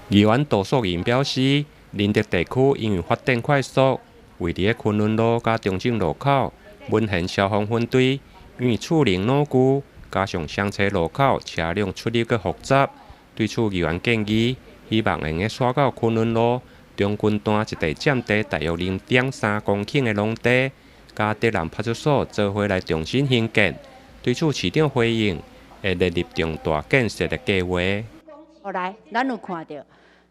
議員杜素仁表示，仁德地區因為發展快速，位佇咧昆崙路佮中正路口，文賢消防分隊因為厝齡老舊，加上雙車路口車輛出入閣複雜，對此議員建議，希望會用徙到昆崙路中軍段一塊佔地大約0.3公頃的農地，佮德南派出所做伙來重新興建。對此市長回應，會列入重大建設的計劃。後來，咱有看著，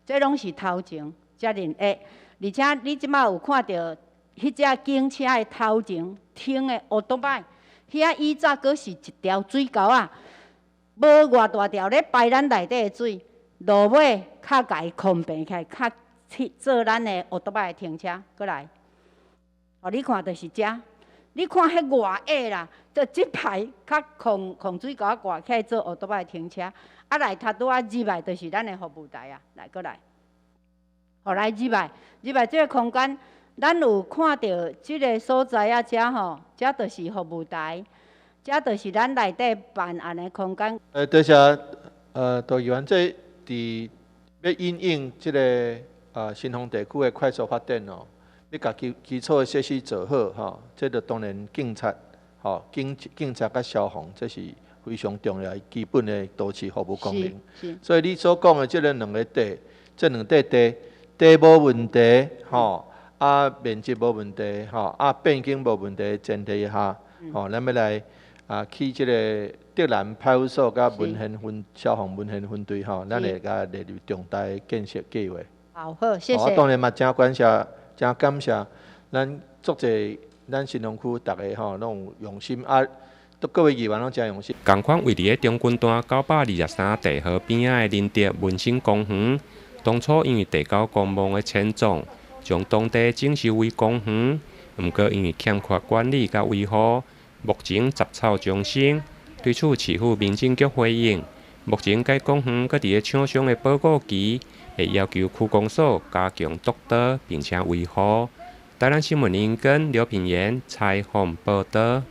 這攏是頭前遮爾矮，而且你這擺有看著，彼隻警車的頭前停的歐多擺，遐以早閣是一條水溝仔，無偌大條咧排咱內底的水，落尾較共伊空平起來，較去做咱的歐多擺的停車。閣來，哦，你看就是遮，你看彼偌矮啦，就這排較空空水溝仔掛起來做歐多擺停車。啊，來頭拄仔入來就是咱的服務台啊，來閣來，予來入來，入來這個空間，咱有看著這个所在啊，遮吼，遮就是服務台，遮就是咱內底辦案的空間。多謝杜議員，這佇欲因應這个新豐地區的快速發展哦，欲共基礎的設施做好吼，這就當然警察吼，警察佮消防，這是非常重要基本的都市服務功能。所以你所講的這个兩个地，這兩塊地地無問題吼，啊面積無問題吼，啊變更無問題前提下，吼，咱欲來起這个德南派出所佮文賢分消防文賢分隊吼，咱會共列入重大建設計劃。好，好，謝謝。我當然嘛，誠感謝，誠感謝咱足濟咱新豐區逐个吼，攏有用心啊，都各位議員攏誠用心。仝款位佇咧中軍段923地河邊仔的仁德民生公園，當初因為地溝公墓的遷葬，將當地整修為公園，毋過因為欠缺管理佮維護，目前雜草叢生。對此，市府民政局回應，目前該公園閣佇咧廠商的保固期，會要求區公所加強督導，並且維護。台南新聞林根劉品言採訪報導。